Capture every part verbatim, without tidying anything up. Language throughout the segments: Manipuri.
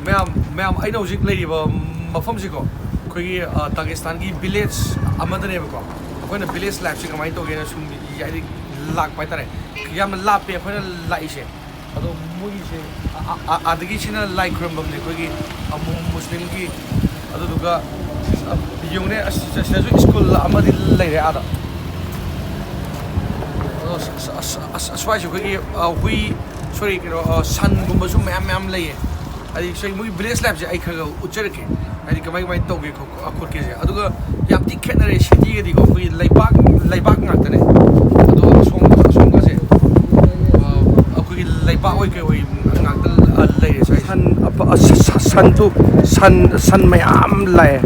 ꯃꯌꯥꯝ ꯃꯌꯥꯝ ꯑꯩꯅ ꯍꯧꯖꯤꯛ ꯂꯩꯔꯤꯕ ꯃꯐꯝꯁꯤꯀꯣ, ꯑꯩꯈꯣꯏꯒꯤ ꯗꯥꯒꯤꯁꯇꯥꯟꯒꯤ ꯚꯤꯂꯦꯖ ꯑꯃꯗꯅꯦꯕꯀꯣ꯫ ꯑꯩꯈꯣꯏꯅ ꯚꯤꯂꯦꯖ ꯂꯥꯏꯐꯁꯦ ꯀꯃꯥꯏꯅ ꯇꯧꯒꯦꯅ ꯁꯨꯝ ꯍꯥꯏꯗꯤ ꯂꯥꯛꯄ ꯍꯥꯏꯇꯥꯔꯦ꯫ ꯌꯥꯝꯅ ꯂꯥꯞꯄꯦ ꯑꯩꯈꯣꯏꯅ ꯂꯥꯛꯏꯁꯦ꯫ ꯑꯗꯣ ꯃꯣꯏꯒꯤꯁꯦ ꯑ- ꯑ- ꯑ- ꯑꯗꯒꯤ ꯁꯤꯅ ꯂꯥꯏ ꯈꯨꯔꯨꯝꯐꯝꯅꯦ ꯑꯩꯈꯣꯏꯒꯤ ꯑꯃꯨ- ꯃꯨꯁꯂꯤꯝꯒꯤ꯫ ꯑꯗꯨꯗꯨꯒ ꯑ, ꯌꯦꯡꯉꯨꯅꯦ, ꯑꯁ, ꯁꯤꯗ- ꯁꯤꯗꯁꯨ ꯁ꯭ꯀꯨꯜ ꯑꯃꯗꯤ ꯂꯩꯔꯦ ꯑꯥꯗ꯫ ꯑꯗꯣ ꯑꯁ- ꯑꯁ- ꯑꯁ- ꯑꯁ- ꯑꯁ꯭ꯋꯥꯏꯁꯦ ꯑꯩꯈꯣꯏꯒꯤ ꯑ, ꯍꯨꯏ, ꯁꯣꯔꯤ, ꯀꯩꯅꯣ, ꯑ, ꯁꯟꯒꯨꯝꯕꯁꯨ ꯃꯌꯥꯝ ꯃꯌꯥꯝ ꯂꯩꯌꯦ꯫ ꯍꯥꯏꯗꯤ ꯁꯤ ꯃꯣꯏ ꯚꯤꯂꯦꯖ ꯂꯥꯏꯐꯁꯦ ꯑꯩ ꯈꯔ ꯈꯔ ꯎꯠꯆꯔꯛꯀꯦ꯫ ꯍꯥꯏꯗꯤ ꯀꯃꯥꯏ ꯀꯃꯥꯏꯅ ꯇꯧꯒꯦ ꯈꯣꯠ- ꯈꯣꯠꯀꯦꯁꯦ꯫ ꯑꯗꯨꯒ ꯌꯥꯝ ꯊꯤ ꯈꯦꯠꯅꯔꯦ ꯁꯤꯇꯤꯒꯗꯤꯀꯣ꯫ ꯑꯩꯈꯣꯏꯒꯤ ꯂꯩꯕꯥꯛ ꯂꯩꯕꯥꯛ ꯉꯥꯛꯇꯅꯦ꯫ ꯑꯗꯣ ꯑꯁꯣꯝ ꯑꯁꯣꯝꯒꯁꯦ ꯑ, ꯑꯩꯈꯣꯏꯒꯤ ꯂꯩꯕꯥꯛ ꯑꯣꯏ ꯀꯩ ꯑꯣꯏ ꯉꯥꯛꯇ ꯂꯩꯔꯦ ꯁ꯭ꯋꯥꯏꯁꯦ꯫ ꯁꯟ ꯑꯄ- ꯑ, ꯁ- ꯁ- ꯁꯟ ꯇꯨ ꯁꯟ ꯁꯟ ꯃꯌꯥꯝ ꯂꯥꯛꯑꯦ꯫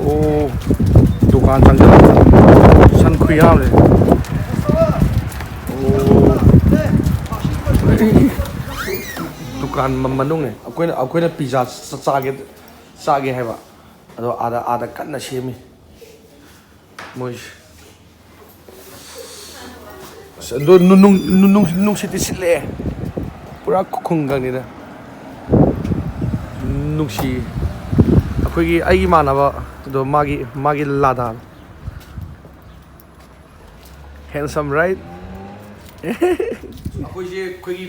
ꯑꯣ, ꯗꯨꯀꯥꯟ ꯆꯪꯁꯤꯜꯂꯛꯄ ꯁꯟ ꯈꯨꯌꯥꯝꯁꯦ꯫ ꯑꯣ, ꯗꯨꯀꯥꯟ ꯃ- ꯃꯅꯨꯡꯅꯦ꯫ ꯑꯩꯈꯣꯏꯅ ꯑꯩꯈꯣꯏꯅ ꯄꯤꯖꯥ ꯆꯥꯒꯦ ꯆꯥꯒꯦ ꯍꯥꯏꯕ꯫ ꯑꯗꯣ ꯑꯥꯗ ꯑꯥꯗ ꯀꯟꯅ ꯁꯦꯝꯃꯤ ꯃꯣꯏꯁꯦ꯫ ꯑꯁ, ꯑꯗꯣ ꯅꯨ- ꯅꯨꯡ- ꯅꯨꯡ- ꯅꯨꯡ- ꯅꯨꯡꯁꯤꯠꯇꯤ ꯁꯤꯠꯂꯛꯑꯦ꯫ ꯄꯨꯔꯥ ꯈꯨꯡꯒꯪꯅꯤꯗ꯫ ꯅꯨꯡꯁꯤ꯫ ꯑꯩꯈꯣꯏꯒꯤ ꯑꯩꯒꯤ ꯏꯃꯥꯟꯅꯕ ꯑꯗꯣ ꯃꯥꯒꯤ ꯃꯥꯒꯤ ꯂꯥꯗꯥ꯫ Handsome, right? ꯑꯩꯈꯣꯏꯁꯦ ꯑꯩꯈꯣꯏꯒꯤ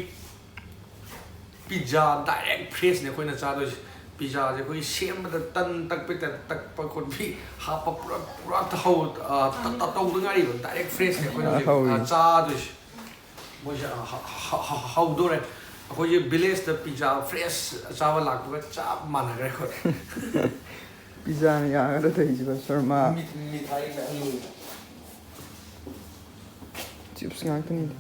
ꯄꯤꯖꯥ ꯗꯥꯏꯔꯦꯛ ꯐ꯭ꯔꯦꯁꯅꯦ ꯑꯩꯈꯣꯏꯅ ꯆꯥꯗꯣꯏꯁꯦ꯫ ꯄꯤꯖꯥꯁꯦ ꯑꯩꯈꯣꯏꯒꯤ ꯁꯦꯝꯕꯗ ꯇꯟ ꯇꯛꯄꯩ ꯇꯥꯏꯞꯇ ꯇꯛꯄ ꯈꯣꯠꯄꯤ ꯍꯥꯞꯄ ꯄꯨꯔꯥ ꯄꯨꯔꯥ ꯇꯧꯍꯧ- ꯑ, ꯇ- ꯇ- ꯇꯧꯗ ꯉꯥꯏꯔꯤꯕ ꯗꯥꯏꯔꯦꯛ ꯐ꯭ꯔꯦꯁꯅꯦ ꯑꯩꯈꯣꯏꯅ ꯍꯧꯖꯤꯛ, ꯑ, ꯍꯧꯔꯤ꯫ ꯆꯥꯗꯣꯏꯁꯦ꯫ ꯃꯣꯏꯁꯦ ꯍ- ꯍ- ꯍ- ꯍ- ꯍꯧꯗꯣꯔꯦ꯫ ꯑꯩꯈꯣꯏꯒꯤ ꯚꯤꯂꯦꯖꯇ ꯄꯤꯖꯥ ꯐ꯭ꯔꯦꯁ ꯆꯥꯕ ꯂꯥꯛꯄꯒ ꯆꯞ ꯃꯥꯟꯅꯈ꯭ꯔꯦ ꯑꯩꯈꯣꯏ꯫ ꯄꯤꯖꯥꯅ ꯌꯥꯒꯗ꯭ꯔꯥ ꯇꯧꯔꯤꯁꯤꯕꯣ, ꯁꯔꯃ? ꯃꯤ- ꯃꯤꯊꯥꯏ ꯃꯌꯥꯝ ꯌꯣꯜꯂꯤ꯫ ꯆꯤꯞꯁ ꯉꯥꯛꯇꯅꯤꯗ꯫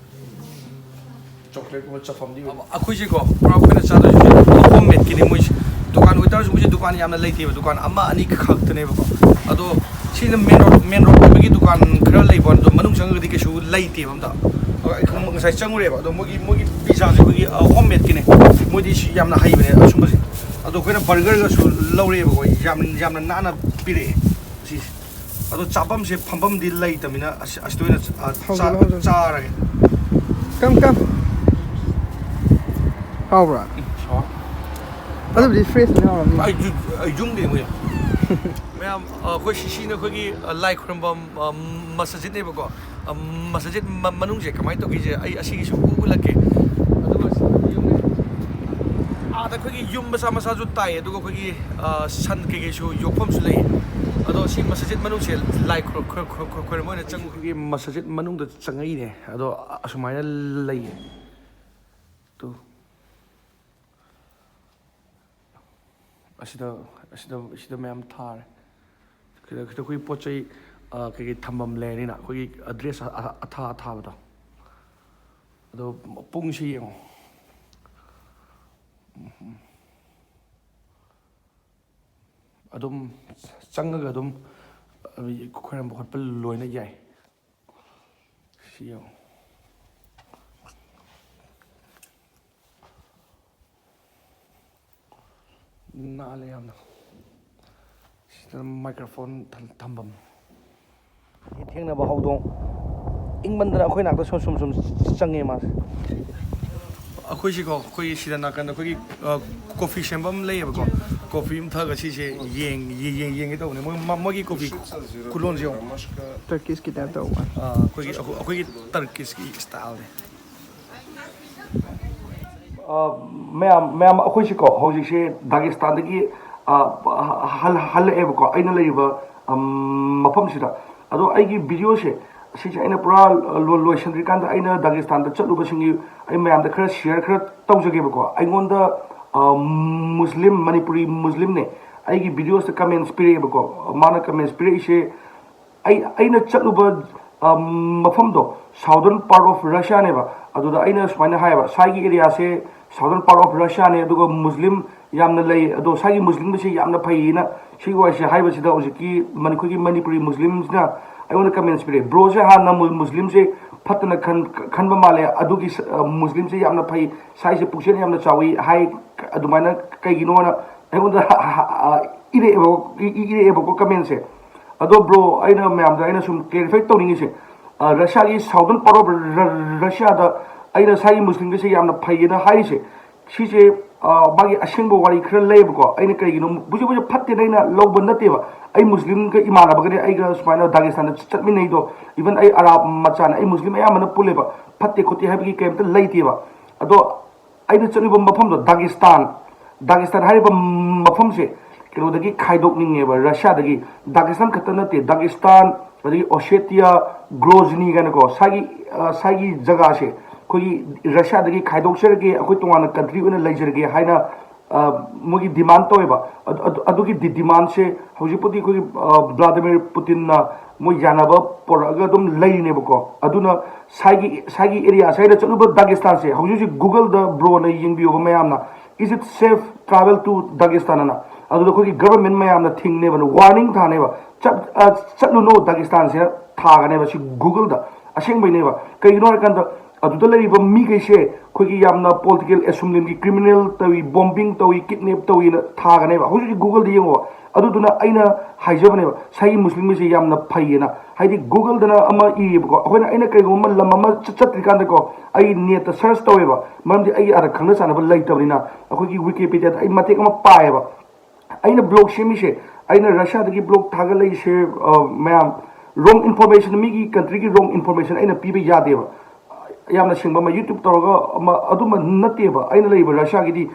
ꯆꯣꯀ꯭ꯂꯦꯠꯀꯨꯝꯕ ꯆꯐꯝꯗꯤ ꯑꯣꯏ꯫ ꯑꯩꯈꯣꯏꯁꯦꯀꯣ ꯄꯨꯔꯥ ꯑꯩꯈꯣꯏꯅ ꯆꯥꯗꯣꯏꯁꯦ ꯍꯣꯝ ꯃꯦꯗꯀꯤꯅꯦ ꯃꯣꯏꯁꯦ꯫ ꯗꯨꯀꯥꯟ ꯑꯣꯏꯇꯥꯔꯁꯨ ꯃꯣꯏꯁꯦ ꯗꯨꯀꯥꯟ ꯌꯥꯝꯅ ꯂꯩꯇꯦꯕ, ꯗꯨꯀꯥꯟ ꯑꯃ ꯑꯅꯤ ꯈꯛꯇꯅꯦꯕꯀꯣ꯫ ꯑꯗꯣ ꯁꯤꯅ ꯃꯦꯟ ꯔꯣꯗ ꯃꯦꯟ ꯔꯣꯗ ꯑꯣꯏꯕꯒꯤ ꯗꯨꯀꯥꯟ ꯈꯔ ꯂꯩꯕ, ꯑꯗꯣ ꯃꯅꯨꯡ ꯆꯪꯉꯒꯗꯤ ꯀꯩꯁꯨ ꯂꯩꯇꯦꯕ ꯑꯝꯇ꯫ ꯑꯗꯣ ꯑꯩ ꯉꯁꯥꯏ ꯆꯪꯉꯨꯔꯦꯕ꯫ ꯑꯗꯣ ꯃꯣꯏꯒꯤ ꯃꯣꯏꯒꯤ ꯄꯤꯖꯥꯁꯦ ꯑꯩꯈꯣꯏꯒꯤ ꯍꯣꯝ ꯃꯦꯗꯀꯤꯅꯦ꯫ ꯃꯣꯏꯗꯤ ꯁꯤ ꯌꯥꯝꯅ ꯍꯩꯕꯅꯦ ꯑꯁꯨꯝꯕꯁꯦ꯫ ꯑꯗꯣ ꯑꯩꯈꯣꯏꯅ ꯕꯔꯒꯔꯒꯁꯨ ꯂꯧꯔꯛꯑꯦꯕꯀꯣ꯫ ꯌꯥꯝ ꯌꯥꯝꯅ ꯅꯥꯟꯅ ꯄꯤꯔꯛꯑꯦ ꯁꯤꯁꯦ꯫ ꯑꯗꯣ ꯆꯥꯐꯝꯁꯦ ꯐꯝꯐꯝꯗꯤ ꯂꯩꯇꯕꯅꯤꯅ ꯑꯁ- ꯑꯁꯤꯗ ꯑꯣꯏꯅ ꯆꯥ- ꯍꯧꯖꯤꯜꯂꯣ, ꯍꯧꯖꯤꯜꯂꯣ꯫ ꯆꯥꯔꯒꯦ꯫ ꯀꯝ ꯀꯝ꯫ ꯍꯥꯎꯕ꯭ꯔꯥ? ꯎꯝ, ꯍꯥꯎ꯫ ꯑꯗꯨꯕꯨꯗꯤ ꯐ꯭ꯔꯦꯁꯅ ꯍꯥꯎꯔꯝꯅꯤ꯫ ꯑꯩ ꯌꯨ- ꯑꯩ ꯌꯨꯝꯗꯤ ꯃꯣꯏ ꯃꯌꯥꯝ, ꯑ, ꯑꯩꯈꯣꯏ ꯁꯤ ꯁꯤꯅ ꯑꯩꯈꯣꯏꯒꯤ, ꯑ, ꯂꯥꯏ ꯈꯨꯔꯨꯝꯐꯝ, ꯑ, ꯃꯁꯖꯤꯠꯅꯦꯕꯀꯣ꯫ ꯑ, ꯃꯁꯖꯤꯠ ꯃ- ꯃꯅꯨꯡꯁꯦ ꯀꯃꯥꯏꯅ ꯇꯧꯒꯦꯁꯦ ꯑꯩ ꯑꯁꯤꯒꯤꯁꯨ ꯎ- ꯎꯠꯂꯛꯀꯦ꯫ ꯑꯗꯨꯒ ꯁꯤ ꯑꯩꯈꯣꯏ ꯌꯨꯝ, ꯑꯥꯗ ꯑꯩꯈꯣꯏꯒꯤ ꯌꯨꯝ ꯃꯆꯥ ꯃꯆꯥꯁꯨ ꯇꯥꯏ, ꯑꯗꯨꯒ ꯑꯩꯈꯣꯏꯒꯤ, ꯑ, ꯁꯟ ꯀꯩꯀꯩꯁꯨ ꯌꯣꯛꯐꯝꯁꯨ ꯂꯩ꯫ ꯑꯗꯣ ꯁꯤ ꯃꯁꯖꯤꯠ ꯃꯅꯨꯡꯁꯦ ꯂꯥꯏ ꯈꯨꯔꯨꯝ- ꯈꯨꯔꯨꯝ- ꯈꯨꯔꯨꯝ- ꯈꯨꯔꯨꯝꯕ ꯑꯣꯏꯅ ꯆꯪꯉꯨ꯫ ꯑꯩꯈꯣꯏꯒꯤ ꯃꯁꯖꯤꯠ ꯃꯅꯨꯡꯗ ꯆꯪꯉꯛꯏꯅꯦ, ꯑꯗꯣ ꯑꯁꯨꯃꯥꯏꯅ ꯂꯩꯌꯦ꯫ ꯇꯨ꯫ ꯑꯁꯤꯗ, ꯑꯁꯤꯗ, ꯑꯁꯤꯗ ꯃꯌꯥꯝ ꯊꯥꯔꯦ꯫ ꯁꯤꯗ, ꯁꯤꯗ ꯑꯩꯈꯣꯏ ꯄꯣꯠ ꯆꯩ, ꯑ, ꯀꯩꯀꯩ ꯊꯝꯐꯝ ꯂꯩꯔꯅꯤꯅ, ꯑꯩꯈꯣꯏꯒꯤ ꯗ꯭ꯔꯦꯁ ꯑ- ꯑ- ꯑꯊꯥ ꯑꯊꯥꯕꯗꯣ꯫ ꯑꯗꯣ ꯄꯨꯡꯁꯤ ꯌꯦꯡꯉꯣ꯫ ꯑꯗꯨꯝ ꯆꯪꯉꯒ ꯑꯗꯨꯝ ꯈꯣꯏꯔꯝꯕ ꯈꯣꯠꯄ ꯂꯣꯏꯅ ꯌꯥꯏ꯫ ꯁꯤ ꯌꯦꯡꯉꯣ꯫ ꯅꯥꯜꯂꯦ ꯌꯥꯝꯅ꯫ ꯁꯤꯗ microphone ꯊꯝ- ꯊꯝꯐꯝ꯫ ꯊꯦꯡꯅꯕ ꯍꯧꯗꯣꯡ ꯏꯪꯃꯟꯗꯅ ꯑꯩꯈꯣꯏ ꯅꯥꯛꯇ ꯁꯨꯝ ꯁꯨꯝ ꯁꯨꯝ ꯆꯪꯉꯦ ꯃꯥꯁꯦ꯫ ꯑꯩꯈꯣꯏꯁꯤꯀꯣ, ꯑꯩꯈꯣꯏꯒꯤ ꯁꯤꯗ ꯅꯥꯀꯟꯗ ꯑꯩꯈꯣꯏꯒꯤ, ꯑ, ꯀꯣꯐꯤ ꯁꯦꯝꯕ ꯑꯃ ꯂꯩꯌꯦꯕꯀꯣ꯫ ꯀꯣꯐꯤ ꯑꯃ ꯊꯛꯑꯒ ꯁꯤꯁꯦ ꯌꯦꯡ- ꯌꯦꯡ- ꯌꯦꯡꯒꯦ ꯇꯧꯕꯅꯦ꯫ ꯃꯣꯏ ꯃ- ꯃꯣꯏꯒꯤ ꯀꯣꯐꯤ ꯈꯨꯂꯣꯟꯁꯦ ꯌꯦꯡꯉꯣ꯫ ꯇꯔꯀꯤꯁꯀꯤ ꯇꯥꯏꯞ ꯇꯧꯕ꯫ ꯑ, ꯑꯩꯈꯣꯏꯒꯤ ꯑꯩꯈꯣꯏ- ꯑꯩꯈꯣꯏꯒꯤ ꯇꯔꯀꯤꯁꯀꯤ ꯏꯁꯇꯥꯏꯜꯅꯦ꯫ ꯑ, ꯃꯌꯥꯝ ꯃꯌꯥꯝ ꯑꯩꯈꯣꯏꯁꯤꯀꯣ ꯍꯧꯖꯤꯛꯁꯦ ꯗꯥꯒꯤꯁꯇꯥꯟꯗꯒꯤ, ꯑ, ꯍꯜ- ꯍꯜꯂꯛꯑꯦꯕꯀꯣ, ꯑꯩꯅ ꯂꯩꯔꯤꯕ, ꯑꯝ, ꯃꯐꯝꯁꯤꯗ꯫ ꯑꯗꯣ ꯑꯩꯒꯤ ꯚꯤꯗꯤꯑꯣꯁꯦ ꯁꯤꯁꯦ ꯑꯩꯅ ꯄꯨꯔꯥ ꯂꯣ- ꯂꯣꯏꯁꯤꯟꯗ꯭ꯔꯤꯀꯥꯟꯗ ꯑꯩꯅ ꯗꯥꯒꯤꯁꯇꯥꯟꯗ ꯆꯠꯂꯨꯕꯁꯤꯡꯒꯤ ꯑꯩ ꯃꯌꯥꯝꯗ ꯈꯔ ꯁꯤꯌꯔ ꯈꯔ ꯇꯧꯖꯒꯦꯕꯀꯣ꯫ ꯑꯩꯉꯣꯟꯗ, ꯑ, ꯃꯨꯁꯂꯤꯝ, ꯃꯅꯤꯄꯨꯔꯤ ꯃꯨꯁꯂꯤꯝꯅꯦ, ꯑꯩꯒꯤ ꯚꯤꯗꯤꯑꯣꯁꯤꯗ ꯀꯃꯦꯟꯁ ꯄꯤꯔꯛꯑꯦꯕꯀꯣ꯫ ꯃꯥꯅ ꯀꯃꯦꯟꯁ ꯄꯤꯔꯛꯏꯁꯦ, ꯑꯩ ꯑꯩꯅ ꯆꯠꯂꯨꯕ, ꯑ, ꯃꯐꯝꯗꯣ southern part of Russiaꯅꯦꯕ꯫ ꯑꯗꯨꯗ ꯑꯩꯅ ꯁꯨꯃꯥꯏꯅ ꯍꯥꯏꯌꯦꯕ, ꯁ꯭ꯋꯥꯏꯒꯤ ꯑꯦꯔꯤꯌꯥꯁꯦ southern part of Russiaꯅꯦ, ꯑꯗꯨꯒ ꯃꯨꯁꯂꯤꯝ ꯌꯥꯝꯅ ꯂꯩ, ꯑꯗꯣ ꯁ꯭ꯋꯥꯏꯒꯤ ꯃꯨꯁꯂꯤꯝꯒꯁꯦ ꯌꯥꯝꯅ ꯐꯩꯌꯦꯅ ꯁꯤꯒꯤ ꯋꯥꯔꯤꯁꯦ ꯍꯥꯏꯕꯁꯤꯗ ꯍꯧꯖꯤꯛꯀꯤ ꯃꯅꯤ- ꯑꯩꯈꯣꯏꯒꯤ ꯃꯅꯤꯄꯨꯔꯤ ꯃꯨꯁꯂꯤꯝꯁꯤꯅ ꯑꯩꯉꯣꯟꯗ ꯀꯃꯦꯟꯁ ꯄꯤꯔꯛꯑꯦ, "ꯕ꯭ꯔꯣꯁꯦ ꯍꯥꯟꯅ ꯃꯨ- ꯃꯨꯁꯂꯤꯝꯁꯦ ꯐꯠꯇꯅ ꯈꯟ- ꯈꯟꯕ ꯃꯥꯜꯂꯦ, ꯑꯗꯨꯒꯤ ꯁ- ꯑ, ꯃꯨꯁꯂꯤꯝꯁꯦ ꯌꯥꯝꯅ ꯐꯩ, ꯁ꯭ꯋꯥꯏꯁꯦ ꯄꯨꯛꯆꯦꯜ ꯌꯥꯝꯅ ꯆꯥꯎꯏ" ꯍꯥꯏ꯫ ꯑꯗꯨꯃꯥꯏꯅ ꯀꯩꯒꯤꯅꯣꯅ ꯑꯩꯉꯣꯟꯗ ꯏꯔꯛꯑꯦꯕ, ꯏ- ꯏꯔꯛꯑꯦꯕꯀꯣ ꯀꯃꯦꯟꯁꯦ꯫ ꯑꯗꯣ ꯕ꯭ꯔꯣ, ꯑꯩꯅ ꯃꯌꯥꯝꯗ ꯑꯩꯅ ꯁꯨꯝ ꯀ꯭ꯂꯦꯔꯤꯐꯥꯏ ꯇꯧꯅꯤꯡꯉꯤꯁꯦ, ꯑ, ꯔꯁꯤꯌꯥꯒꯤ southern part of ꯔ- ꯔꯁꯤꯌꯥꯗ ꯑꯩꯅ ꯁ꯭ꯋꯥꯏꯒꯤ ꯃꯨꯁꯂꯤꯝꯒꯩꯁꯦ ꯌꯥꯝꯅ ꯐꯩꯌꯦꯅ ꯍꯥꯏꯔꯤꯁꯦ, ꯁꯤꯁꯦ ꯃꯥꯒꯤ ꯑꯁꯦꯡꯕ ꯋꯥꯔꯤ ꯈꯔ ꯂꯩꯌꯦꯕꯀꯣ꯫ ꯑꯩꯅ ꯀꯔꯤꯒꯤꯅꯣ ꯍꯧꯖꯤꯛ ꯍꯧꯖꯤꯛ ꯐꯠꯇꯦꯅ ꯑꯩꯅ ꯂꯧꯕ ꯅꯠꯇꯦꯕ꯫ ꯑꯩ ꯃꯨꯁꯂꯤꯝꯒ ꯏꯃꯥꯟꯅꯕꯒꯅꯦ ꯑꯩꯒ ꯁꯨꯃꯥꯏꯅ ꯗꯥꯒꯦꯁꯇꯥꯟꯗ ꯆꯠꯃꯤꯟꯅꯩꯗꯣ꯫ ꯏꯚꯟ ꯑꯩ ꯑꯔꯥꯕ ꯃꯆꯥꯅ, ꯑꯩ ꯃꯨꯁꯂꯤꯝ ꯑꯌꯥꯝꯕꯅ ꯄꯨꯜꯂꯦꯕ꯫ ꯐꯠꯇꯦ ꯈꯣꯠꯇꯦ ꯍꯥꯏꯕꯒꯤ ꯀꯩꯝꯇ ꯂꯩꯇꯦꯕ꯫ ꯑꯗꯣ ꯑꯩꯅ ꯆꯠꯂꯤꯕ ꯃꯐꯝꯗꯣ ꯗꯥꯒꯦꯁꯇꯥꯟ, ꯗꯥꯒꯦꯁꯇꯥꯟ ꯍꯥꯏꯔꯤꯕ ꯃꯐꯝꯁꯦ ꯀꯩꯅꯣꯗꯒꯤ ꯈꯥꯏꯗꯣꯛꯅꯤꯡꯉꯦꯕ, ꯔꯁꯤꯌꯥꯗꯒꯤ꯫ ꯗꯥꯒꯦꯁꯇꯥꯟ ꯈꯛꯇ ꯅꯠꯇꯦ, ꯗꯥꯒꯦꯁꯇꯥꯟ, ꯑꯗꯒꯤ ꯑꯣꯁꯦꯇꯤꯌꯥ, ꯒ꯭ꯔꯣꯖꯅꯤ ꯀꯥꯏꯅꯀꯣ, ꯁ꯭ꯋꯥꯏꯒꯤ ꯁ꯭ꯋꯥꯏꯒꯤ ꯖꯒꯥꯁꯦ ꯑꯩꯈꯣꯏꯒꯤ ꯔꯁꯤꯌꯥꯗꯒꯤ ꯈꯥꯏꯗꯣꯛꯆꯔꯒꯦ, ꯑꯩꯈꯣꯏ ꯇꯣꯉꯥꯟꯅ ꯀꯟꯇ꯭ꯔꯤ ꯑꯣꯏꯅ ꯂꯩꯖꯔꯒꯦ ꯍꯥꯏꯅ ꯃꯣꯏꯒꯤ ꯗꯤꯃꯥꯟ ꯇꯧꯋꯦꯕ꯫ ꯑꯗꯨꯒꯤ ꯗꯤꯃꯥꯟꯁꯦ ꯍꯧꯖꯤꯛꯄꯨꯗꯤ ꯑꯩꯈꯣꯏꯒꯤ ꯕ꯭ꯂꯥꯗꯤꯃꯤꯔ ꯄꯨꯇꯤꯟꯅ ꯃꯣꯏ ꯌꯥꯅꯕ ꯄꯣꯔꯛꯑꯒ ꯑꯗꯨꯝ ꯂꯩꯔꯤꯅꯦꯕꯀꯣ꯫ ꯑꯗꯨꯅ ꯁꯥꯏꯒꯤ ꯁꯥꯏꯒꯤ ꯑꯦꯔꯤꯌꯥ ꯁꯥꯏꯗ ꯆꯠꯂꯨꯕ ꯗꯥꯒꯦꯁꯇꯥꯟꯁꯦ ꯍꯧꯖꯤꯛ ꯍꯧꯖꯤꯛ Google-ꯗ ꯕ꯭ꯔꯣꯅ ꯌꯦꯡꯕꯤꯌꯣꯕ ꯃꯌꯥꯝꯅ, "Is it safe travel to Dagestan?" ꯑꯅ꯫ ꯑꯗꯨꯗ ꯑꯩꯈꯣꯏꯒꯤ ꯒꯕꯔꯃꯦꯟ ꯃꯌꯥꯝꯅ ꯊꯤꯡꯅꯦꯕ, ꯋꯥꯔꯅꯤꯡ ꯊꯥꯅꯦꯕ꯫ "ꯆꯠꯂꯨꯅꯣ ꯗꯥꯒꯦꯁꯇꯥꯟꯁꯦ" ꯊꯥꯒꯅꯦꯕ ꯁꯤ Google-ꯗ꯫ ꯑꯁꯦꯡꯕꯩꯅꯦꯕ꯫ ꯀꯩꯒꯤꯅꯣ ꯍꯥꯏꯔꯀꯥꯟꯗ ꯑꯗꯨꯗ ꯂꯩꯔꯤꯕ ꯃꯤꯈꯩꯁꯦ ꯑꯩꯈꯣꯏꯒꯤ ꯌꯥꯝꯅ ꯄꯣꯂꯤꯇꯤꯀꯦꯜ ꯑꯦꯁꯨꯝꯂꯤꯝꯒꯤ ꯀ꯭ꯔꯤꯃꯤꯅꯦꯜ ꯇꯧꯏ, ꯕꯣꯝꯕꯤꯡ ꯇꯧꯏ, ꯀꯤꯗꯅꯦꯞ ꯇꯧꯏꯅ ꯊꯥꯒꯅꯦꯕ꯫ ꯍꯧꯖꯤꯛ ꯍꯧꯖꯤꯛ Google-ꯗ ꯌꯦꯡꯉꯣꯕ꯫ ꯑꯗꯨꯗꯨꯅ ꯑꯩꯅ ꯍꯥꯏꯖꯕꯅꯦꯕ, ꯁꯥꯏꯒꯤ ꯃꯨꯁꯂꯤꯝꯒꯤꯁꯦ ꯌꯥꯝꯅ ꯐꯩꯌꯦꯅ꯫ ꯍꯥꯏꯗꯤ Google-ꯗꯅ ꯑꯃ ꯏꯌꯦꯕꯀꯣ, ꯑꯩꯈꯣꯏꯅ, ꯑꯩꯅ ꯀꯩꯒꯨꯝꯕ ꯂꯝ ꯑꯃ ꯆꯠ- ꯆꯠꯇ꯭ꯔꯤꯀꯥꯟꯗꯀꯣ, ꯑꯩ net-ꯇ search ꯇꯧꯋꯦꯕ꯫ ꯃꯔꯝꯗꯤ ꯑꯩ ꯑꯥꯗ ꯈꯪꯅ ꯆꯥꯟꯅꯕ ꯂꯩꯇꯕꯅꯤꯅ꯫ ꯑꯩꯈꯣꯏꯒꯤ Wikipedia-ꯗ ꯑꯩ ꯃꯇꯦꯛ ꯑꯃ ꯄꯥꯏꯌꯦꯕ꯫ ꯑꯩꯅ blog ꯁꯦꯝꯃꯤꯁꯦ, ꯑꯩꯅ ꯔꯁꯤꯌꯥꯗꯒꯤ blog ꯊꯥꯒꯠꯂꯛꯏꯁꯦ, ꯃꯌꯥꯝ, wrong information, ꯃꯤꯒꯤ ꯀꯟꯇ꯭ꯔꯤꯒꯤ wrong information ꯑꯩꯅ ꯄꯤꯕ ꯌꯥꯗꯦꯕ꯫ ꯌꯥꯝꯅ ꯁꯦꯡꯕ ꯑꯃ YouTube ꯇꯧꯔꯒ ꯑꯃ ꯑꯗꯨꯝꯕ ꯅꯠꯇꯦꯕ꯫ ꯑꯩꯅ ꯂꯩꯔꯤꯕ ꯔꯁꯤꯌꯥꯒꯤꯗꯤ,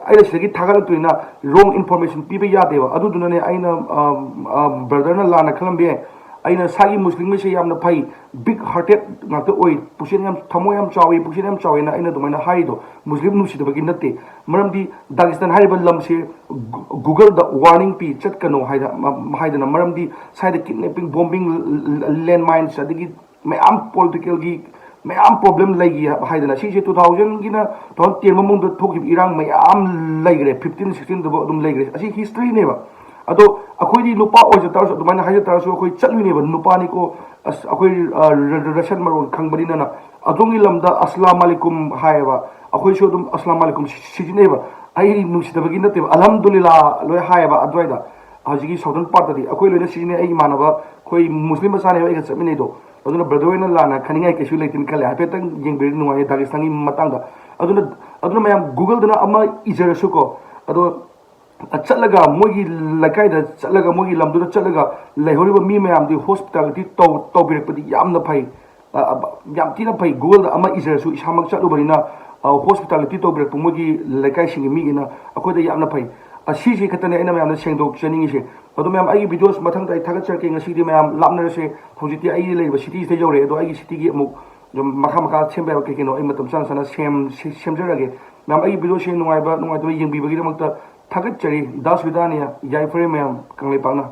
ꯑꯩꯅ ꯁꯤꯗꯒꯤ ꯊꯥꯒꯠꯂꯛꯇꯣꯏꯅ wrong information ꯄꯤꯕ ꯌꯥꯗꯦꯕ꯫ ꯑꯗꯨꯗꯨꯅꯅꯦ ꯑꯩꯅ, ꯕ꯭ꯔꯗꯔꯅ ꯂꯥꯟꯅ ꯈꯜꯂꯝꯕ ꯌꯥꯏ꯫ ꯑꯩꯅ ꯁꯥꯒꯤ ꯃꯨꯁꯂꯤꯝꯒꯩꯁꯦ ꯌꯥꯝꯅ ꯐꯩ, big hearted ꯉꯥꯛꯇ ꯑꯣꯏ, ꯄꯨꯛꯆꯦꯜ ꯌꯥꯝ, ꯊꯃꯣꯏ ꯌꯥꯝ ꯆꯥꯎꯏ, ꯄꯨꯛꯆꯦꯜ ꯌꯥꯝ ꯆꯥꯎꯏꯅ ꯑꯩꯅ ꯑꯗꯨꯃꯥꯏꯅ ꯍꯥꯏꯔꯤꯗꯣ ꯃꯨꯁꯂꯤꯝ ꯅꯨꯡꯁꯤꯗꯕꯒꯤ ꯅꯠꯇꯦ꯫ ꯃꯔꯝꯗꯤ ꯗꯥꯒꯤꯁꯇꯥꯟ ꯍꯥꯏꯔꯤꯕ ꯂꯝꯁꯦ Google-ꯗ warning ꯄꯤ, ꯆꯠꯀꯅꯣ ꯍꯥꯏꯗ-, ꯍꯥꯏꯗꯅ꯫ ꯃꯔꯝꯗꯤ ꯁ꯭ꯋꯥꯏꯗ kidnapping, bombing, landmines, ꯑꯗꯒꯤ ꯃꯌꯥꯝ ꯄꯣꯂꯤꯇꯤꯀꯦꯜꯒꯤ ꯃꯌꯥꯝ problem ꯂꯩꯈꯤ ꯍꯥꯏꯗꯅ꯫ ꯁꯤꯁꯦ two thousand-ꯒꯤꯅ two thousand ten ꯃꯃꯥꯡꯗ ꯊꯣꯛꯈꯤꯕ ꯏꯔꯥꯡ ꯃꯌꯥꯝ ꯂꯩꯈ꯭ꯔꯦ, fifteen sixteen-ꯗꯕꯨ ꯑꯗꯨꯝ ꯂꯩꯈ꯭ꯔꯦ꯫ ꯑꯁꯤ history-ꯅꯦꯕ꯫ ꯑꯗꯣ ꯑꯩꯈꯣꯏꯗꯤ ꯅꯨꯄꯥ ꯑꯣꯏꯖ ꯇꯥꯔꯁꯨ, ꯑꯗꯨꯃꯥꯏꯅ ꯍꯥꯏꯖ ꯇꯥꯔꯁꯨ, ꯑꯩꯈꯣꯏ ꯆꯠꯂꯨꯏꯅꯦꯕ, ꯅꯨꯄꯥꯅꯤꯀꯣ, ꯑꯁ, ꯑꯩꯈꯣꯏ, ꯑ, ꯔ-, ꯔ-, ꯔꯁꯤꯌꯥꯟ ꯃꯔꯣꯟ ꯈꯪꯕꯅꯤꯅꯅ꯫ ꯑꯗꯣꯝꯒꯤ ꯂꯝꯗ ꯑꯁꯂꯥꯝ ꯑꯂꯤꯀꯨꯝ ꯍꯥꯏꯌꯦꯕ, ꯑꯩꯈꯣꯏꯁꯨ ꯑꯗꯨꯝ ꯑꯁꯂꯥꯝ ꯑꯂꯤꯀꯨꯝ ꯁꯤ-, ꯁꯤꯖꯤꯟꯅꯩꯕ꯫ ꯑꯩ ꯅꯨꯡꯁꯤꯗꯕꯒꯤ ꯅꯠꯇꯦꯕ, ꯑꯜꯍꯝꯗꯨꯂꯤꯜꯂꯥ ꯂꯣꯏ ꯍꯥꯏꯌꯦꯕ ꯑꯗꯨꯋꯥꯏꯗ꯫ ꯍꯧꯖꯤꯛꯀꯤ southern part-ꯇꯗꯤ ꯑꯩꯈꯣꯏ ꯂꯣꯏꯅ ꯁꯤꯖꯤꯟꯅꯩ꯫ ꯑꯩ ꯏꯃꯥꯟꯅꯕ, ꯑꯩꯈꯣꯏ ꯃꯨꯁꯂꯤꯝ ꯃꯆꯥꯅꯦꯕ ꯑꯩꯒ ꯆꯠꯃꯤꯟꯅꯩꯗꯣ꯫ ꯑꯗꯨꯅ brother ꯍꯣꯏꯅ ꯂꯥꯟꯅ ꯈꯟꯅꯤꯡꯉꯥꯏ ꯀꯩꯁꯨ ꯂꯩꯇꯦꯅ ꯈꯜꯂꯦ꯫ ꯍꯥꯏꯐꯦꯠꯇꯪ ꯌꯦꯡꯕꯤꯔꯗꯤ ꯅꯨꯡꯉꯥꯏꯅꯤ ꯗꯥꯒꯤꯁꯇꯥꯟꯒꯤ ꯃꯇꯥꯡꯗ꯫ ꯑꯗꯨꯅ ꯑꯗꯨꯅ ꯃꯌꯥꯝ Google-ꯗꯅ ꯑꯃ ꯏꯖꯔꯁꯨꯀꯣ, ꯑꯗꯣ ꯆꯠꯂꯒ, ꯃꯣꯏꯒꯤ ꯂꯩꯀꯥꯏꯗ ꯆꯠꯂꯒ, ꯃꯣꯏꯒꯤ ꯂꯝꯗꯨꯗ ꯆꯠꯂꯒ ꯂꯩꯍꯧꯔꯤꯕ ꯃꯤ ꯃꯌꯥꯝꯗꯤ hospitality ꯇꯧ ꯇꯧꯕꯤꯔꯛꯄꯗꯤ ꯌꯥꯝꯅ ꯐꯩ꯫ ꯑ, ꯑ, ꯌꯥꯝ ꯊꯤꯅ ꯐꯩ꯫ Google-ꯗ ꯑꯃ ꯏꯖꯔꯁꯨ, ꯏꯁꯥꯃꯛ ꯆꯠꯂꯨꯕꯅꯤꯅ, ꯑ, hospitality ꯇꯧꯕꯤꯔꯛꯄ ꯃꯣꯏꯒꯤ ꯂꯩꯀꯥꯏꯁꯤꯡꯒꯤ ꯃꯤꯒꯤꯅ ꯑꯩꯈꯣꯏꯗ ꯌꯥꯝꯅ ꯐꯩ꯫ ꯑ, ꯁꯤꯁꯤ ꯈꯛꯇꯅꯦ ꯑꯩꯅ ꯃꯌꯥꯝꯗ ꯁꯦꯡꯗꯣꯛꯆꯅꯤꯡꯉꯤꯁꯦ꯫ ꯑꯗꯣ ꯃꯌꯥꯝ, ꯑꯩꯒꯤ videos ꯃꯊꯪꯗ ꯑꯩ ꯊꯥꯒꯠꯆꯔꯛꯀꯦ꯫ ꯉꯁꯤꯗꯤ ꯃꯌꯥꯝ ꯂꯥꯞꯅꯔꯁꯦ꯫ ꯍꯧꯖꯤꯛꯇꯤ ꯑꯩ ꯂꯩꯔꯤꯕ city-ꯁꯤꯗ ꯌꯧꯔꯛꯑꯦ꯫ ꯑꯗꯣ ꯑꯩꯒꯤ city-ꯒꯤ ꯑꯃꯨꯛ ꯑꯗꯨꯝ ꯃꯈꯥ ꯃꯈꯥ ꯁꯦꯝꯕ ꯌꯥꯕ ꯀꯩ ꯀꯩꯅꯣ ꯑꯩ ꯃꯇꯝ ꯆꯥꯅ ꯆꯥꯅ ꯁꯦꯝ-, ꯁꯦ-, ꯁꯦꯝꯖꯔꯛꯑꯒꯦ꯫ ꯃꯌꯥꯝ, ꯑꯩꯒꯤ videoꯁꯦ ꯅꯨꯡꯉꯥꯏꯕ ꯅꯨꯡꯉꯥꯏꯇꯕ ꯌꯦꯡꯕꯤꯕꯒꯤꯗꯃꯛꯇ ꯊꯥꯒꯠꯆꯔꯤ꯫ ꯗꯥꯁ ꯕꯤꯗꯥꯅꯤꯌꯥ, ꯌꯥꯏꯐꯔꯦ ꯃꯌꯥꯝ, ꯀꯪꯂꯩꯄꯥꯛꯅ꯫